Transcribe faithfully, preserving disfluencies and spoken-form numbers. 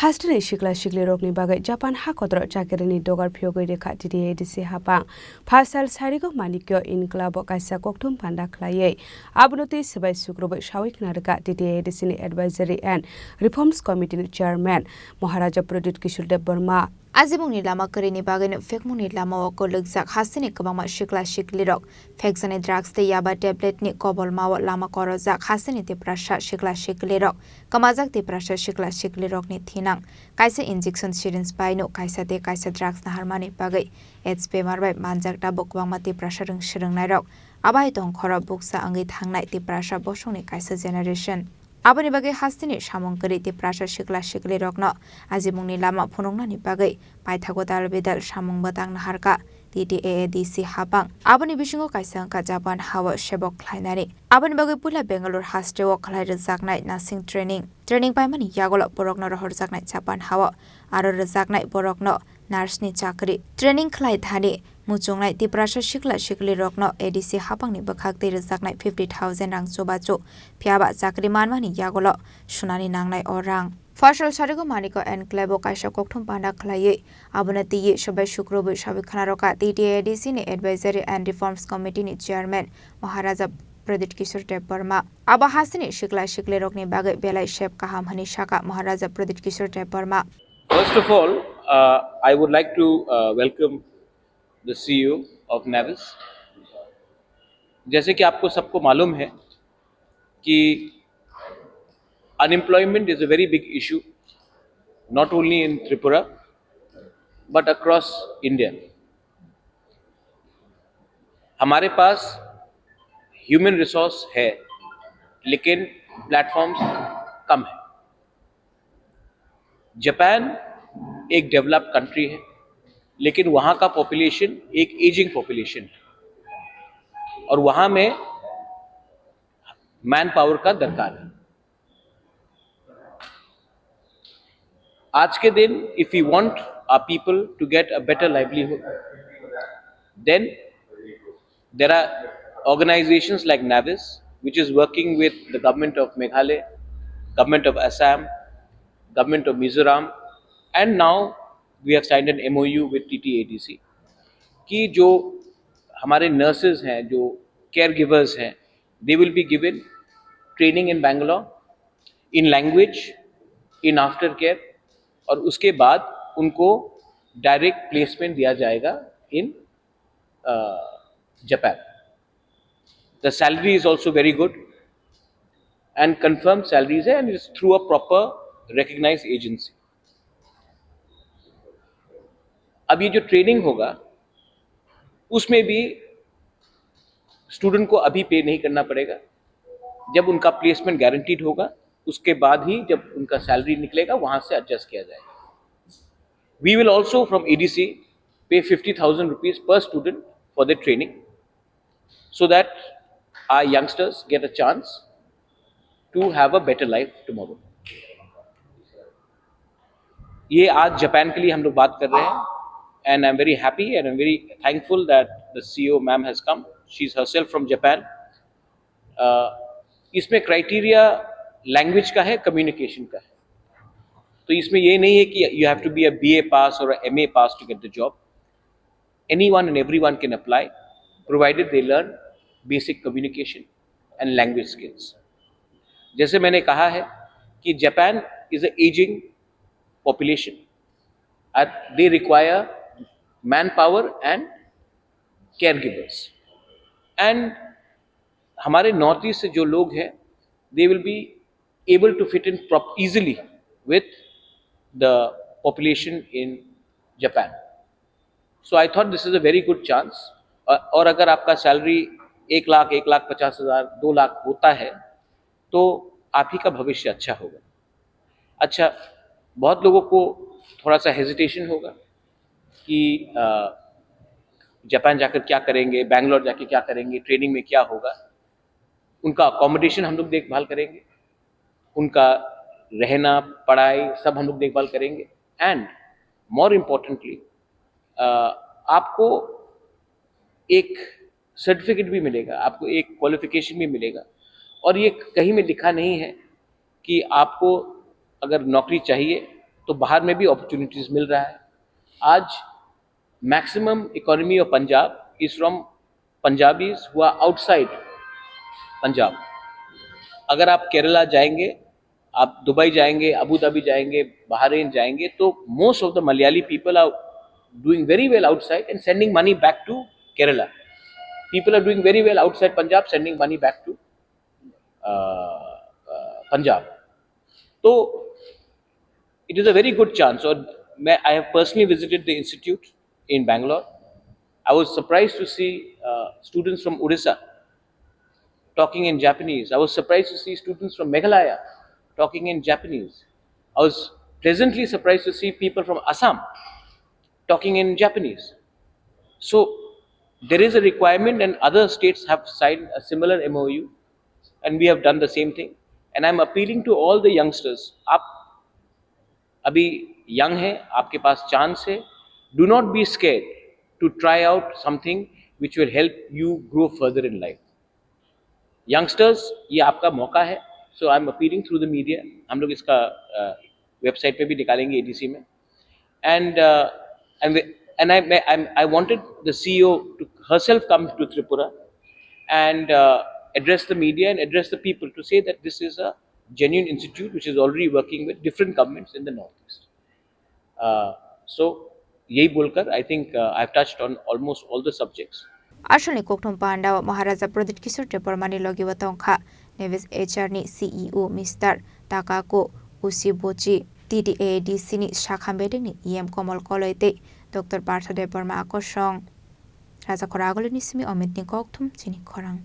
Hasteni sikla siklirokni bagwi Japan ha kotorok chakirini dogar phiyogwi rikha T T A D C hapang. Phasal Sarigo Manikyo Inklabo kaisa kokthum panda khlaiwi abono tei swbai sukrubwi sawi khna rwkha T T A D C ni Advisory and Reforms Committee ni Chairman Maharaja Pradyut Kishore Debbarma. Ajibongni lama kwrwini bagwino phekmungni lamao kwlwkjak hasteni kwbangma sikla siklirok phekjaknai drugs tei yaba tablet ni kobolmao lama korojak hasteni Tiprasa sikla siklirok. Kwmajak Tiprasa sikla siklirokni thinang kaisa injection syringe baino kaisa tei kaisa drugs naharmani bagwi AIDS bemar bai manjak tabuk kwbangma Tiprasa rwng swrwngnairok. Abai tongkhoro buksa wngwi thangnai Tiprasa bosongni kaisa generation. Aboni bagwi hasteni samung kwrwi Tiprasa sikla siklirokno ajimungni lama phunuknani bagwi paithago dal bidal samung bwtang naharkha T T A A D C hapang. Aboni bisingo kaisa wngkha Japan hao sebok khlainani. Aboni bagwi puila Bangalore hasteo khlai rwjaknai nursing training. Training paimani yagulo borokno rohorjaknai Japan hao aro rwjaknai borokno nurse ni chakri. Training khlai thani muchungnai Tiprasa sikla siklirokno A D C hapangni bwkhak tei rwjaknai fifty thousand rang chubachu, phiyaba chakri manmani yagulo sunani nangnai o rang. Fasal Sarigo Maniko Enclave o kaisa kokthum panda khlaiwi abono twiwi swbai sukrubwi sawi khwnarokha T T A D C ni Advisory and Reforms Committee ni Chairman Maharaja Pradyut Kishore Debbarma. Abo hasteni sikla siklirokni bagwi belai sep kaham hwnwi sakha Maharaja Pradyut Kishore Debbarma. First of all, uh, I would like to uh, welcome the C E O of Navis. जैसे कि आपको सबको मालूम है कि unemployment is a very big issue, not only in Tripura but across India. हमारे पास human resource है, लेकिन प्लेटफॉर्म्स कम है। जापान एक डेवलप्ड कंट्री है, लेकिन वहाँ का पॉपुलेशन एक एजिंग पॉपुलेशन है और वहाँ में मैन पावर का दरकार है। आज के दिन, if we want our people to get a better livelihood, then there are organizations like Navis, which is working with the government of Meghalaya, government of Assam, government of Mizoram, and now we have signed an M O U with T T A D C. कि जो हमारे नर्सेज हैं, जो care givers हैं, they will be given training in Bangalore, in language, in after care, और उसके बाद उनको डायरेक्ट प्लेसमेंट दिया जाएगा in Japan. The salary is also very good and confirmed salaries है and it's through a proper recognized agency. अब ये जो ट्रेनिंग होगा उसमें भी स्टूडेंट को अभी पे नहीं करना पड़ेगा। जब उनका प्लेसमेंट गारंटीड होगा उसके बाद ही जब उनका सैलरी निकलेगा वहां से एडजस्ट किया जाएगा। We will also from A D C pay fifty thousand rupees per student for the training so that our youngsters get a chance to have a better life tomorrow. ये आज जापान के लिए हम लोग बात कर रहे हैं and I am very happy and I am very thankful that the C E O ma'am has come. She is herself from Japan. इसमें क्राइटेरिया लैंग्वेज का है, कम्युनिकेशन का है। तो इसमें ये नहीं है कि you have to be a B A pass or a M A pass to get the job. Anyone and everyone can apply, provided they learn basic communication and language skills. जैसे मैंने कहा है कि Japan is a aging population, they require manpower and caregivers, and हमारे north east से जो लोग हैं, they will be able to fit in prop easily with the population in Japan. So I thought this is a very good chance. और अगर आपका सैलरी एक लाख, एक लाख पचास हजार, दो लाख होता है तो आप ही का भविष्य अच्छा होगा। अच्छा, बहुत लोगों को थोड़ा सा हेजिटेशन होगा कि जापान जाकर क्या करेंगे, बैंगलोर जाके क्या करेंगे, ट्रेनिंग में क्या होगा। उनका अकोमोडेशन हम लोग देखभाल करेंगे, उनका रहना, पढ़ाई, सब हम लोग देखभाल करेंगे। एंड मोर इम्पोर्टेंटली, आपको एक सर्टिफिकेट भी मिलेगा, आपको एक क्वालिफिकेशन भी मिलेगा। और ये कहीं में लिखा नहीं है कि आपको अगर नौकरी चाहिए तो बाहर में भी अपॉर्चुनिटीज मिल रहा है। आज maximum economy of Punjab is from Punjabis who are outside Punjab. अगर आप केरला जाएंगे, आप दुबई जाएंगे, अबू धाबी जाएंगे, बहरीन जाएंगे, तो most of the Malayali people are doing very well outside and sending money back to Kerala. People are doing very well outside Punjab, sending money back to uh, uh, Punjab. So it is a very good chance. So I have personally visited the institute in Bangalore. I was surprised to see uh, students from Odisha talking in Japanese. I was surprised to see students from Meghalaya talking in Japanese. I was pleasantly surprised to see people from Assam talking in Japanese. So there is a requirement, and other states have signed a similar M O U, and we have done the same thing. And I'm appealing to all the youngsters, आप अभी यंग है, आपके पास चांस है, do not be scared to try out something which will help you grow further in life. Youngsters, ये आपका मौका है। So I am appealing through the media, हम लोग इसका वेबसाइट पे भी निकालेंगे एडीसी में। And uh, and I I wanted the C E O to herself come to Tripura and uh, address the media and address the people to say that this is a genuine institute which is already working with different governments in the Northeast. Uh, so यही बोलकर I think uh, I've touched on almost all the subjects. Aswkni kokthum panda o Maharaja Pradip Kishore Debbarmani logi o tongkha Navis H R ni C E O Mister Takako Ushibuchi, T D A D C ni sakha bedekni E M Komol Koloi tei Doctor Partha Debbarma akosong. Rajakhor Agulini simi Omitni kokthum chini khorang.